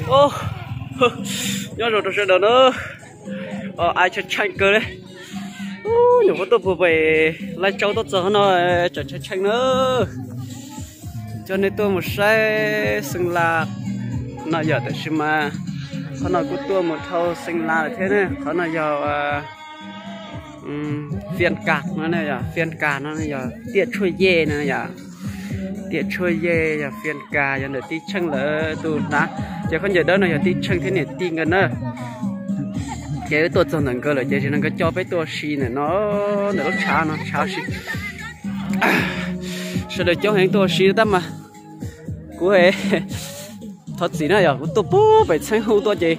Nyob zoo rau sawv daws na. Ai tshee tshee kawg li. Nyuam qhuav tuaj puag pem Lai Châu tuaj txog qhov no, tseem tshee tshee na. Coj nej tuaj mus saib Xeev Las no yom, tab sis mas qhov no kuj tuaj mus dhau Xeev Las lawm thiab ne. Qhov no yog Phiên Cà no ne, yog Phiên Cà no yog Tiaj Tshuaj Yej no yom. Tiaj Tshuaj Yej yog Phiên Cà, yog ntawm Tij Tsheej lawv tus hnav. Ces khaub ncaws dawb no yog Tij Tsheej thiab niam tij nkawd na. Ces wb tuaj txog ntawm nkawd lawm ces tsis no nkawd coj peb tuaj ua si ntawm no, ntawm lub tshav no, tshav si. Sawv daws coob heev tuaj ua si tab mas kuv thov txim na, yog kuv tuaj puag pem Txheeb Hu tuaj ces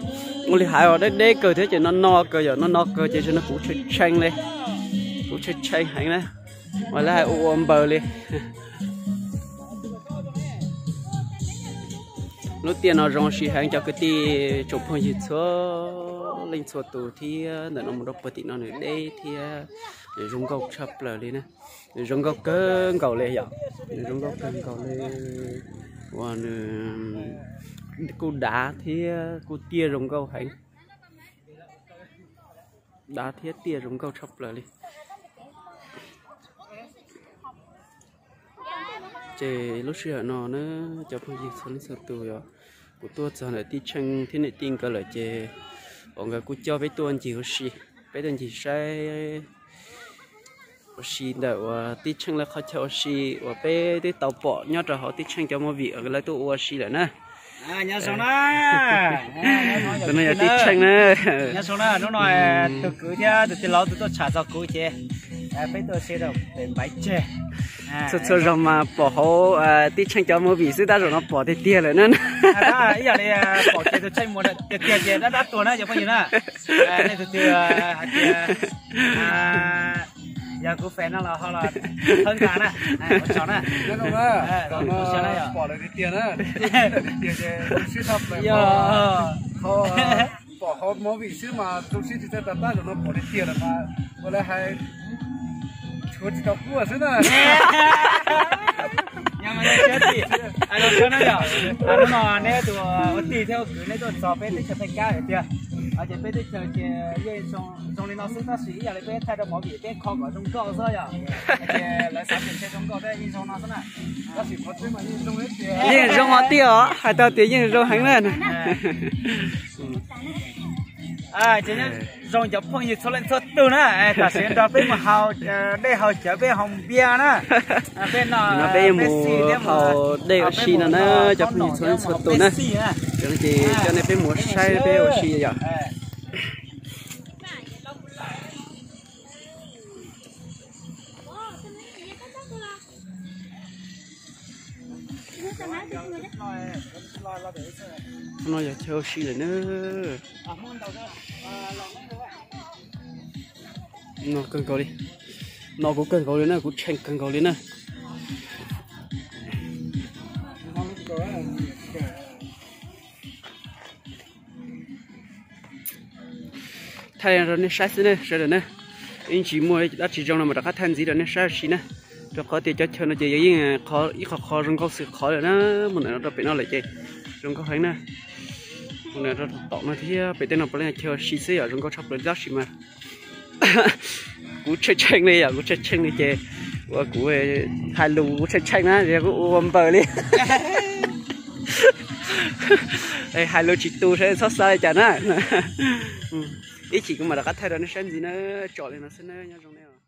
ua li hais deb deb kawg thiab ces no no kawg, yog no no kawg ces no kuv tshee tshee li, kuv tshee tshee heev na, ua li hais ua ua npaws li. Lub tiaj no zoo si heev cov kwv tij tsoom phooj ywg txhua leej txhua tus thiab, ntawm no mus rau puag tim no nws deb thiab, nws zoo nkauj tshaj plaws li na. Nws zoo nkauj kawg nkaus li yom, nws zoo nkauj kawg nkaus li, uas nws kuj dav thiab kuj tiaj zoo nkauj heev, dav thiab tiaj zoo nkauj tshaj plaws li. Ces lub sij hawm no na, cov phooj ywg txhua leej txhua tus yog kuv tuaj txog ntawm Tij Tsheej thiab niam tij nkawd lawm ces uas nkawd kuj coj peb tuaj ncig ua si, peb tuaj ncig saib ua si ntawm uas Tij Tsheej lawv qhov chaw ua si uas peb twb tau pom nyob rau hauv Tij Tsheej cov movie uas lawv tuaj ua si lawm na. Tus no yog Tij Tsheej na. Hnub no tus kwv thiab tus tij laug tus tuaj tsham txog kuv ces peb tuaj si rau pem Npaiv Tseg. Txhua txhua zaug mas pom hauv Tij Tsheej cov movie xwb tab zaum no pom tiag tiag lawm na. Ib yam li pom kiag tus Tsheej Muas tiag tiag ces dab dab tuag na cov phooj ywg na. Nej tus twg hais tias yog kuv fans no los ho los thawb nqa na, ua tsaug na. Pom lawm tiag tiag na, sib tag plaws. Pom hauv movie xwb mas zoo siab tsis txawj tas tab zaum no pom tiag tiag lawm mas ua li hais tshuav tsis tau quaj xwb na. Hnub no neb tus ua tij thiab ua kwv neb tuaj txog peb teb chaws Thaij Kab tiag, ces peb teb chaws ces yeej zoo li no xwb tab sis ib yam li peb thaij rau movie peb kho kom zoo nkauj xwb yom. Ces lawv xav tias ntshe zoo nkauj thiab yeej zoo no xwb na. Yeej zoo tiag os, hais tau tias yeej zoo heev na. Ces zoo cov phooj ywg txhua leej txhua tus na, tam sim no peb mus haus dej haus cawv peb haus npias na. No peb mus haus dej ua si no na, cov phooj ywg txhua leej txhua tus na. Ces coj nej peb mus saib peb ua si yom. No yog chaw ua si lawm na. No kawg nkaus li, no kuv kawg nkaus li na, kuv tshee kawg nkaus li na. Thaij rau nej saib xwb ne sawv daws na. Ib ntsis muaj dab tsi zoo no mas rov qab thaij ntxiv rau nej saib ua si na. Rau qhov tias cov chaw no ces yeej ib qhov qhov zoo nkauj xwm qhov lawm na. Mus ntawm no rau pem no lawm ces zoo nkauj heev na. Mus ntawm rau tom no thiab pem tej no puav leej chaw ua si xwb yom, zoo nkauj tshaj plaws tab sis mas kuv tshee tshee li yom, kuv tshee tshee li ces ua kuv hais lus kuv tshee tshee na, kuv ua npaws li. Hais lus tsis tu sawv daws txhob xav li cas na. Ib chim kuv mam rov qab thaij rau nej saib ntxiv na, tso li no xwb na, nyob zoo nej.